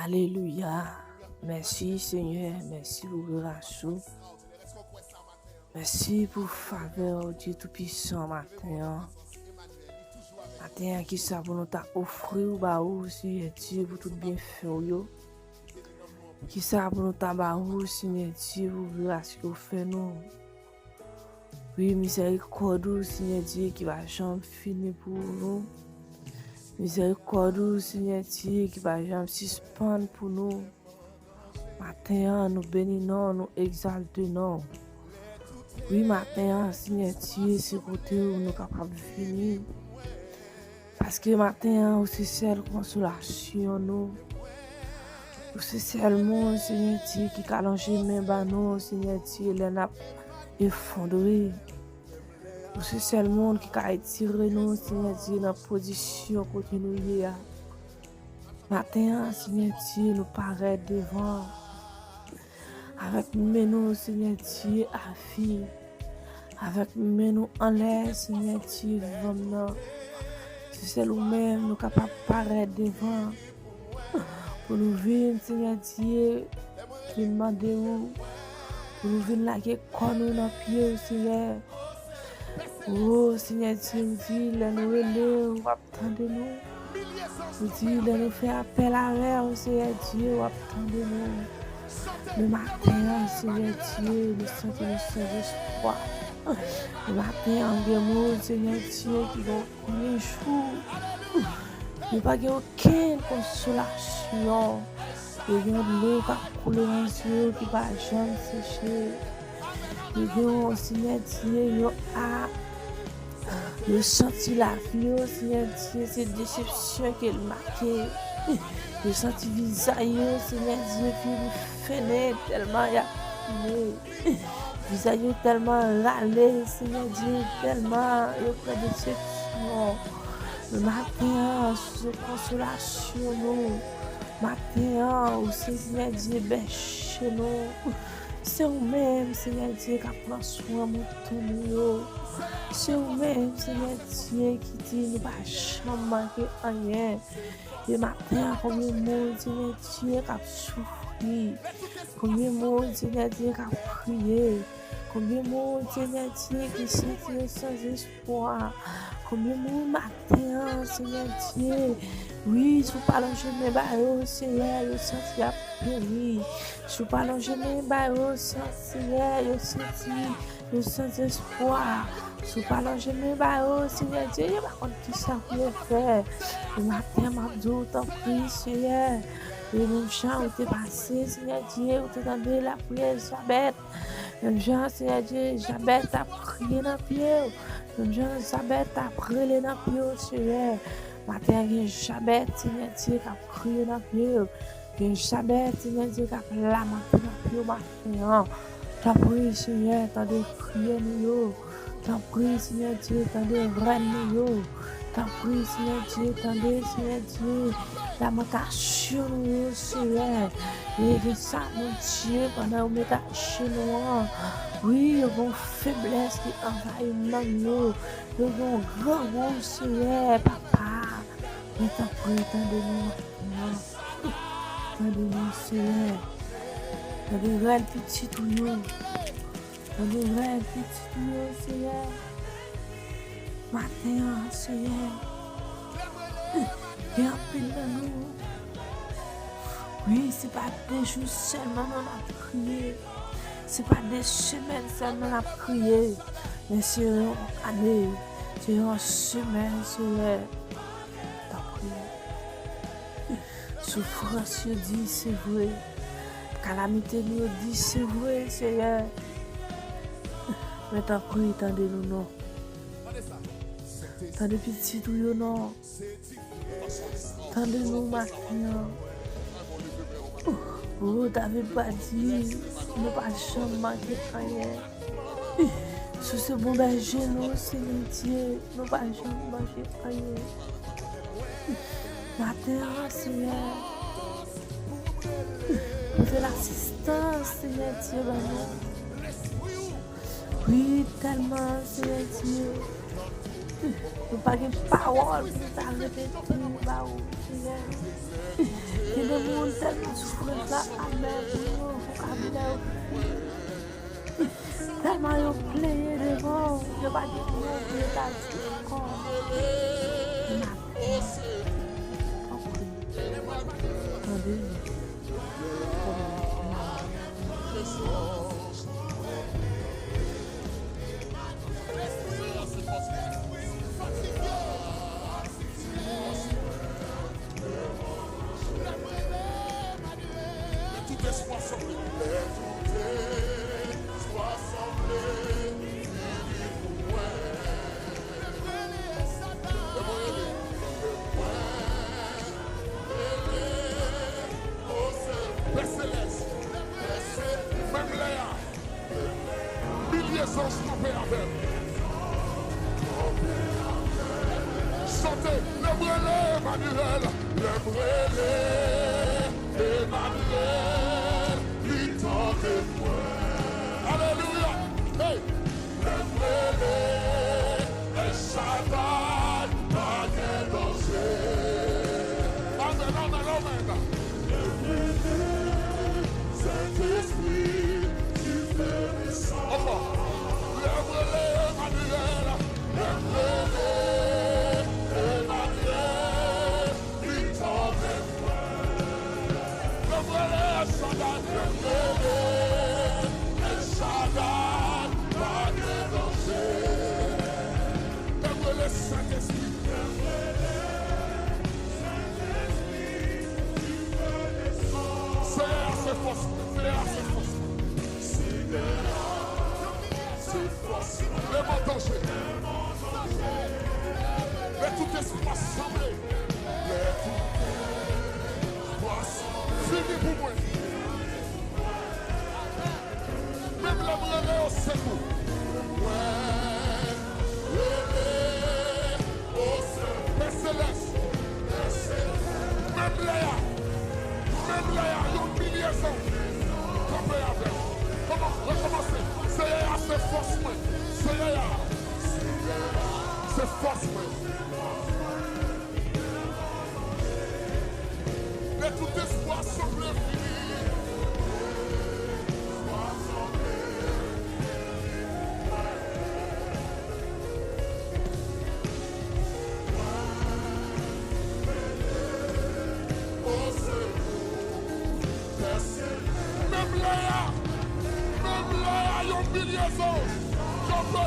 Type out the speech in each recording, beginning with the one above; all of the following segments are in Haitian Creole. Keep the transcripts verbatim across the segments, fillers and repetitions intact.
Alelouya. Mèsi, Senyè. Mèsi pou gras ou. Mèsi pou favè ou, Dye Toupisan, maten an. Maten an, kisa pou nou ta ofri ou ba ou, Senyè Dye, pou tout byenfè ou yo? Kisa pou nou ta ba ou, Senyè Dye, pou gras ke ou fè nou? Wi, mizèrikòd ou, Senyè Dye, ki pa janm fini pou nou. Mizèrikòd ou, Senyè Dye, ki pa janm sispann pou nou. Maten an, nou beni non, nou egzalte non. Wi, maten an, Senyè Dye, se kote ou nou kapab vini. Paske maten an, ou se sèl konsolasyon nou. Ou se sèl moun, Senyè Dye, ki ka lonje men ba nou, Senyè Dye, lè n ap efondre. Ou se sèl moun ki ka retire nou, Senyè Dye, nan pozisyon kote nou ye a. Maten an, Senyè Dye, nou parèt devan avèk men nou, Senyè Dye, avi. Avèk men nou anlè, Senyè Dye, vivan m nan. Se sèl ou menm nou kapab parèt devan. Pou nou vin, Senyè Dye, vin mande ou. Pou nou vin lage kò nou nan pye ou, Senyè. O, Senyè Dye, ou di, lè nou rele ou, w ap tande nou. Ou di, lè nou fè apèl avè ou, Senyè Dye, w ap tande nou. Men maten an, Senyè Dye, nou santi nou san espwa. Men maten an, gen moun, Senyè Dye, ki gen yon jou, yo pa gen okenn konsolasyon. Yo gen dlo k ap koule nan zye yo ki pa janm seche. Yo gen yon, Senyè Dye, yo a, yo santi lavi yo, Senyè Dye, se desepsyon ke l make. Yo santi vizaj yo, Senyè Dye, vin fennen tèlman y ap file. Vizaj yo tèlman rale, Senyè Dye, tèlman yo pran desepsyon. Men maten an, ou se konsolasyon nou. Maten an, ou se, Senyè Dye, bèche nou. Se ou menm, Senyè Dye, k ap pran swen mouton nou yo. Se ou menm, Senyè Dye, ki di nou pa janm manke anyen. E maten an, konbyen moun, Senyè Dye, k ap soufri? Konbyen moun, Senyè Dye, k ap kriye? Konbyen moun, Senyè Dye, ki santi yo san espwa? Konbyen moun maten an, Senyè Dye, wi, si w pa lonje men ba yo, Senyè, yo santi y ap peri. Si w pa lonje men ba yo, Senyè, yo santi yo san espwa. Si w pa lonje men ba yo, Senyè Dye, yo pa konn kisa pou yo fè. E maten an, m ap di w, tanpri, Senyè. E menm jan ou te pase, Senyè Dye, ou te tande lapriyè Zabèt. Menm jan, Senyè Dye, Zabèt t ap kriye nan pye w. Menm jan, Zabèt t ap rele nan pye w, Senyè. Maten an, gen Zabèt, Senyè Dye, k ap kriye nan pye w. Gen Zabèt, Senyè Dye, k ap lamante nan pye w maten an. Tanpri, Senyè, tande priyè nou yo. Tanpri, Senyè Dye, tande rèn nou yo. Tanpri, Senyè Dye, tande, Senyè Dye, lamantasyon nou yo, Senyè. E gen sa, Bondye, pandan yo met ajenou an, wi, yo gen yon feblès ki anvayi nanm yo. Yo gen yon grangou, Senyè, papa. Men tanpri, tande nou maten an. Tande nou, Senyè. Tande rèl pitit ou yo. Tande rèl pitit ou yo, Senyè. Maten an, Senyè. Gen anpil nan nou. Wi, se pa de jou sèlman nou ap kriye. Se pa de semèn sèlman n ap kriye. Men se yon ane. Se yon semèn, Senyè. Tanpri. Soufrans yo di se vre. Kalamite nou yo di se vre, Senyè. Men tanpri, tande nou non. Tande pitit ou yo non. Tande nou maten an. O, David pa di, nou pa janm manke anyen. Si w se bon bèje nou, Senyè Dye, nou pa janm manke anyen. Maten an, Senyè, pote lasistans, Senyè Dye, ban nou. Wi, tèlman, Senyè Dye, nou pa gen pawòl pou nou ta repete ba ou, Senyè. Gen de moun tèlman Soufrans la amè pou yo, vokabilè yo fini. Tèlman yo plenyen devan w, yo pa gen yon mo pou yo ta di ankò. N ap tanpri, tande nou. Lè tout espwa sanble. Lè tout espwa sanble fini pou mwen. Lè mwen rele. Lè mwen rele. O se Pè Selès. Pè Se-, menm lè a. Milye zanj kanpe avè m. Chante, lè m rele Emmanuel, lè m rele Emmanuel, li tande mwen. Alelouya! Hey! Lè m rele El Shaddai, pa gen danje. Amèn, amèn, amèn. Lè m rele Sentespri, tu fais descendre. Ankò. Lè m rele Emmanuel, lè m rele Emmanuel, li tande mwen. Lè m rele El Shaddai, lè m rele El Shaddai, pa gen danje. Lè m rele Sentespri. Senyè a se fòs mwen, Senyè a se fòs mwen. Lè mò danje. Lè tout espwa sanble. Lè tout espwa fini pou mwen. Menm lè m rele osekou. Mwen rele osekou. Pè Selès. Menm lè a. Menm lè a, yon milye zanj kanpe avè m. Kòman? Rekòmanse. Senyè a se fòs mwen. Senyè a se fòs mwen. Lè tout espwa sanble fini. Menm lè a, menm lè a, yon milye zanj kanpe.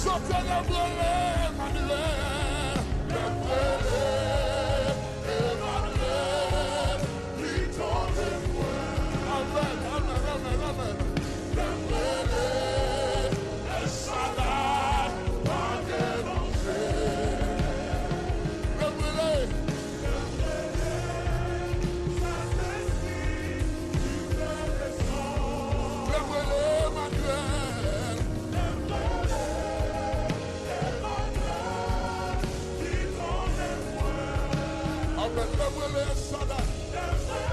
Chante lè m rele Emmanuel, lè m rele Emmanuel, li tande mwen. Amèn, amèn, amèn, amèn. Lè m rele El Shaddai, pa gen danje. Lè m rele Lè m rele Emmanuel. Amèn. Lè m rele El Shaddai.